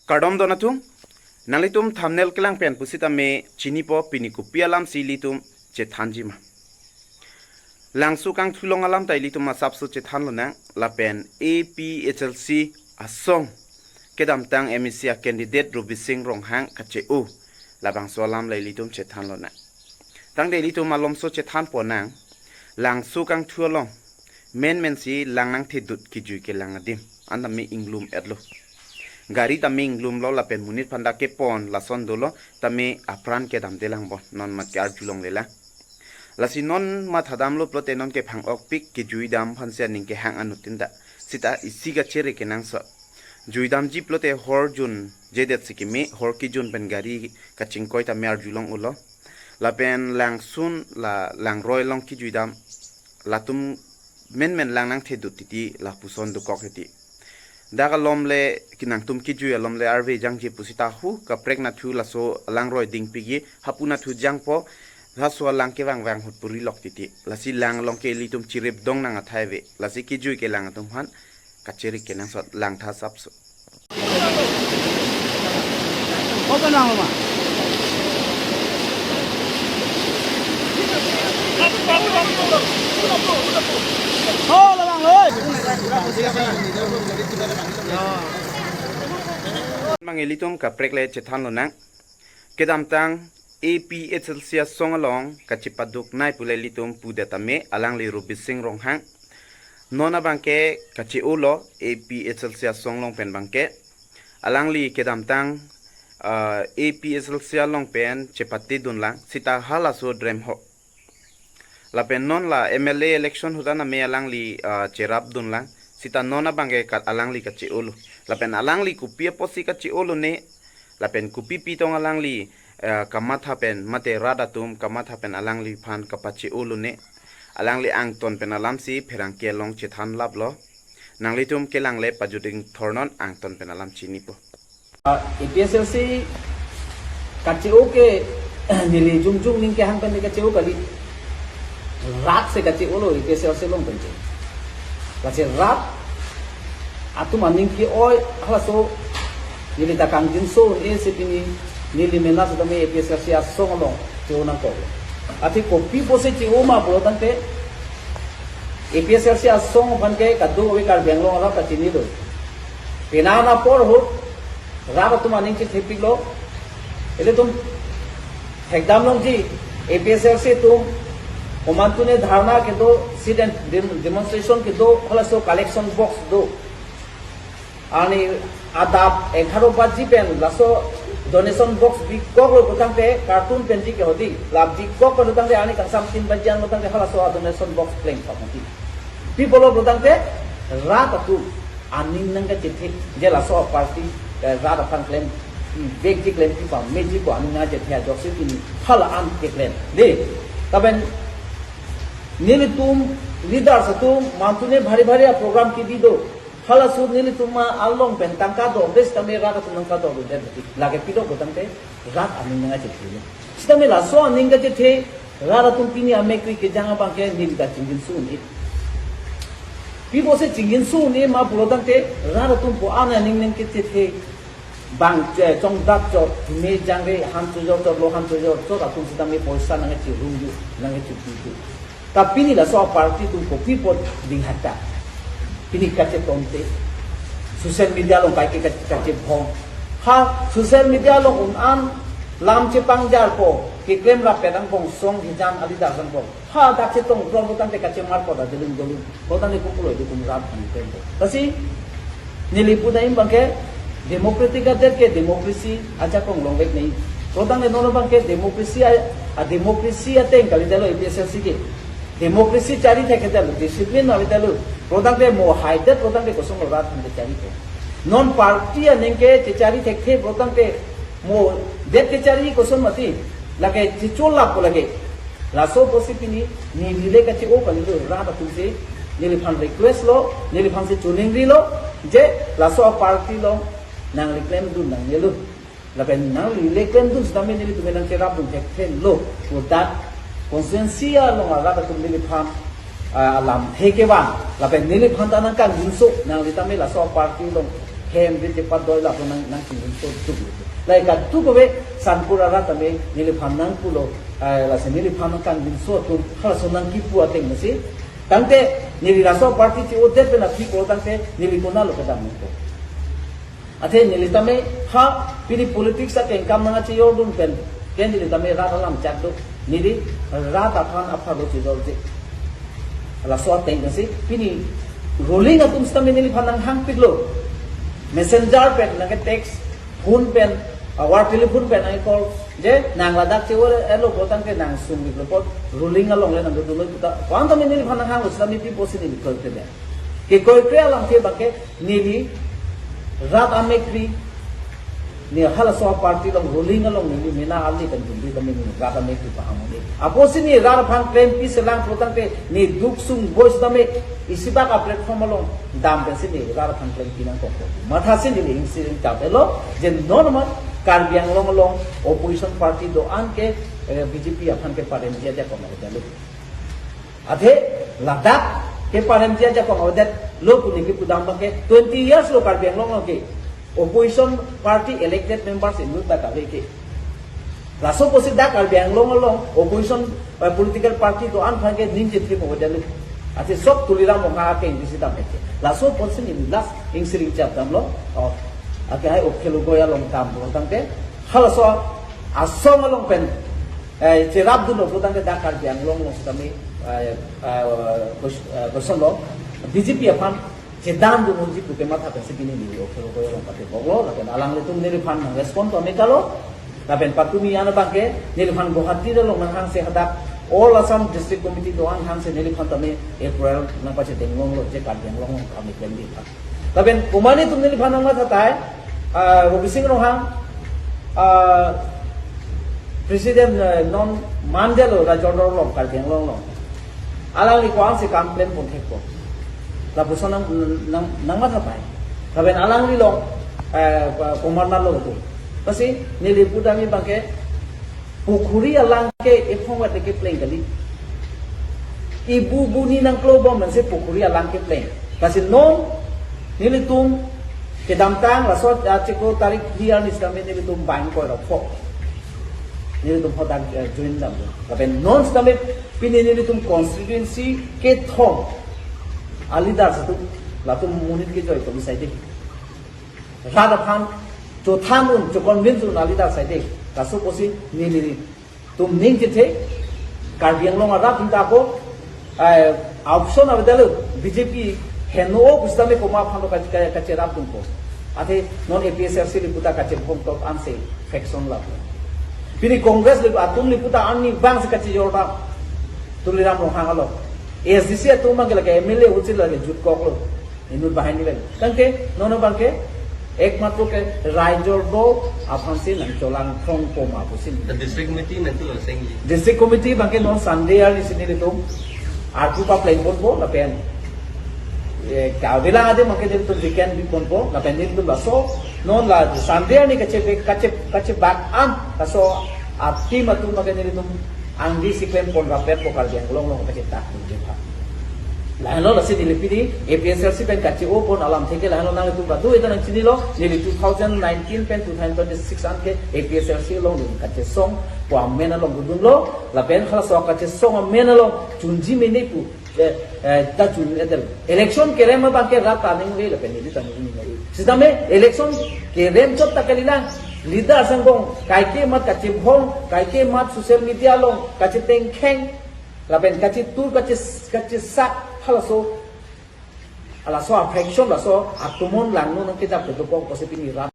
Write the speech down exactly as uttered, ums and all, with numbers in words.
Kardom don atum, nanglitum thumbnail kelang pen pusitame chinipo pini kopi alamsi ilitum chethanji ma. Langso kangthulong alam ta ilitum asapso chethanlonang, lapen A P H L C asong kedamtang M A C a candidate Robising Ronghang kache-o, labangso alam la ilitum chethanlonang. Tangte ilitum malomso chethanponang, langso kangthu along menmensi lang nangthedut kijui kelang adim, an tame inglum-etlo. Gari tame inglumlo lapen monit aphan ta kepon lason dolo, tame apran kedamde lang bon, non mat ke-arjulonglelang. Lasi non mathadamlo pulote non kephang-okpik, kijui dam aphansi aning kehang anuttin ta. Sita isi kachere kenangsot. Jui damji pulote hor junjedet si keme, hor kijun pen gari kachingkoi tame arjulong-olo. Lapen langsun la langroi along kijui dam, latum menmen lang nangthedut titi lapuson dokok titi. Dak alom le, nangtum kijui alom le arve jangje pusita hu kaprek nathu laso alangroi dingpikji, hapu nathu jangpo, laso alang kevangvang ahut puri lok titi. Lasi lang along ke ilitum chirip dong nang athai ave. Lasi kijui kelang atum aphan kachere kenangsot, langtha asapso. Open lang ma. Oh, labang, oi. Mang ilitum kaprek le chethanlonang. Kedamtang A P H L C asong along kachepaduknei pu le ilitum pudet tame alangli Robising Ronghang. Non abangke kache-olo A P H L C asong along pen abangke. Alangli kedamtang, ah, A P H L C along pen chepatedunlang, sita halaso dremho. Lapen non la M L A election ahut tame alangli, ah, cherapdunlang, sita non abangke ka-, alangli kache-olo. Lapen alangli kopi apotsi kache-olone, lapen kopi pitong alangli, ah, kamatha pen, mate rat atum kamatha pen alangliphan kapache-olone. Alangli angton pen alamsi pherangke along chethanlaplo. Nanglitum kelang le pajuding thornon, angton pen alam chinipo. Ah, A P H L C kache-o ke neli jongjong aning kehang pen kache-o kali. Rat si kache-olo A P H L C along pen che. Lasi rat atum aning ke-oi halaso neli ta kangjinso un-e si pini neli mena setame A P H L C asong along che-o nangkok. Athe kopi apotsi che-o ma pulo tangte A P H L C asong aphan ke kadokave Karbi Anglong arat ta chinilo. Penang apor ahut rat atum aning chethepiklo. Ilitum thekdam longji, A P H L C atum komantu ne dharna kedo, sit and dem-, demonstration kedo, halaso collection box do. Ani adap egharo baji pen laso donation box bikoklo putangte, carton penji ke hodi, la bikoklo putangte ani kangsam tin baji an putangte halaso donation box plengthok mati. Pi pulo putangte rat atum aning nangkachethe, je laso party, eh, rat aphan klem, i vekji klempi pameji pu aning nangkachethe ajoksi pini hala an keklem. De, lapen nelitum leaders atum mantune bhari bhari a program kebi do. Halaso nelitum ma along pen tangka do, bes tame rat atum nangkado do, de, lake pilo putangte rat aning nangkachethe. Sitame laso aning kachethe, rat atum pini amek kri kejang abangke neli ta chingjinso un-e. Pi apotsi chingjinso un-e ma pulo tangte, rat atum pu an aning nangkachethe. Bang che chongdak chot, me jangre han chojor chot, lo han chojor chot atum sitame poisa nangkachirungju, nangkachipitu. Ta pini laso party atum kopi apot dinghata. Pini kachetonte. Social media along kaike kache, kachebhong. Ha, social media along un-an lam chepangjarpo, keklem rapet angbong song hijan a leaders angbong. Ha, dak chetong drong putangte kachemar ko da delung delung. Putangte kupulo ilitum rat ani tempo. Lasi neli pu dam abangke democratic adet ke democracy ajakong longvek nei. Putangte non abangke democracy a, a democracy ateng kalitelo A P H L C ke. Democracy chari thekthelo, discipline avetelo. Putangte mo haidet putangte kosonlo rat aphan kechari thek. Non party aning ke chechari thekthe putangte mo det kechari koson mati. Lake chicholap ko lake. Laso apotsi pini neli le kache-o kalilo, rat atumsi neliphan request lo, neliphansi choningrilo, je laso aparty along nangli klemdun nangnelo. Lapen nangli le klemdun sitame nelitum nangcherapdun thekthelo. Pu dak constituency along arat atum neliphan, ah, alamthe kevang. Lapen neliphan ta nangkangjinso, nangli tame laso aparty along hem ri chepat doi lapu nang nangchingjinso duk lo. Lahai kaduk ave Sanpur arat tame neliphan nangpulo, eh, lasi neliphan nangkangjinso atum halaso nangkipu ateng masi. Tangte neli laso party che-odet pen aphi ko tangte neli konatlo kedam nangpo. Athe neli tame ha pini politics akengkam nangchejordun pen ke neli tame rat alam chak do, neli rat aphan aphan lo chejorje. Laso ateng si pini ruling atum sitame neliphan nanghangpiklo. Messenger pen nangke text, phone pen, awar telephone pen nangke call. Je nang ladak che-olo tangte nang sungpiklo apot ruling along le nangdodunlo puta. Ko-an tame neliphan nanghanglo sitame pi pusi neli kroikre de. Ke kroikre alamthe abangke neli rat amekri, ne halaso party along ruling along neli mena ali kan dun di tame ne rat amekri paham ne. Apotsi ne rat aphan klem pi selang pro tangte ne duk sung voice tame isi bak a platform along dam pensi ne rat aphan klem pi nangkok. Mathasi neli ingsi ingtap elo, je non amat Karbi Anglong along opposition party do-an ke, eh, B J P aphan ke paremji ajakong ave dalo. Athe ladak ke paremji ajakong avedet lo pu neli kipudam abangke twenty years lo Karbi Anglong along ke opposition party elected members inut ta kave ke. Laso apotsi dak Karbi Anglong along opposition, eh, political party do-an aphan ke ning chethe mo avedet lo. Athe sok Tuliram Ronghang akeng disi dam ke. Laso apotsi neli last ingsi ingtap damlo. Oh, ake hai Ukherul Goi along damlo tangte halaso asong along pen, eh, cherapdunlo pu tangte dak Karbi Anglong along sitame, eh, eh, kos-, eh, kosonlo B J P aphan chedandun unji pute matha pensi pini neli Ukherul Goi along pate boklo, lapen alanglitum neliphan nang respond to mekalo, lapen patumi an abangke neliphan Guwahati along nanghangsi hadak All Assam District Committee do-an hangsi neliphan tame April nangpachedeng longlo je Karbi Anglong along kami kendi. Lapen komat netum neliphan nangmathatai, ah, Robising Ronghang, ah, President, eh, non mandelo Rajondor along Karbi Anglong along. Alangli ko-ansi kam klem pon thekpo. Lapuson nang, nang, nangmathatai. Lapen alangli along, eh, pa-, komat nalo tu. Lasi neli pudam abangke pukhuri alang ke ephong wat kepleng kali. Ibu buni nangklobom nangsi pukhuri alang kepleng. Lasi non nelitum kedamtang laso achiklo tarik phli arni sitame nelitum bang koi rokpo. Nelitum hadak, eh, join dam. Lapen non sitame pini nelitum constituency kethom a-leaders atum latum monit kejoi kami saide. Rat aphan chothan un, cho-convince un a-leaders saide. Laso apotsi nelitum ning chethe, Karbi Anglong arat pinta ko, eh, option avedet lo, B J P heno pusitame komat aphan lo ka-, ka-, kacherapdunpo. Athe non A P H L C le puta kachebong tok ansi faction lapu. Pini Congress le atum le puta arnivang si kachejor dam. Tuliram Ronghang along. A S D C atum abangke lake M L A uchi lake jutkoklo. Inut banghini pen. Tangte non abangke ekmatro ke Rajondor aphansi nangcholangthrongpo ma pusi. The district committee nangtu lo sengji. District committee abangke non Sunday arni si nelitum arpu papleng ponpo lapen, eh, kavelang ade abangke nelitum weekend bi ponpo lapen nelitum laso non la Sunday arni kache, kache, kachebak an laso a-team atum abangke nelitum angdi si klem pon rapet po Karbi Anglong along kachetak dun je pha. Lahenlo lasi neli pini A P H L C pen kache-o pon alamthe ke lahenlo, nanglitum kado-an ta nangchinilo, neli two thousand nineteen pen two thousand twenty-six an ke A P H L C along neli kachesongpo amen along dodunlo, lapen halaso kachesong amen along chunji mene pu, eh, eh, ta chun edel. Election kerem abangke rat ta ning ave lapen neli ta ning ave. Sitame election kerem chot ta kalilang. Leaders angbong kaike mat kachebong, kaike mat social media along kachetengkheng, lapen kachetur, kache-, kachesak, halaso, halaso a-faction, laso atomon langno nangkejap kedopok pusi pini rat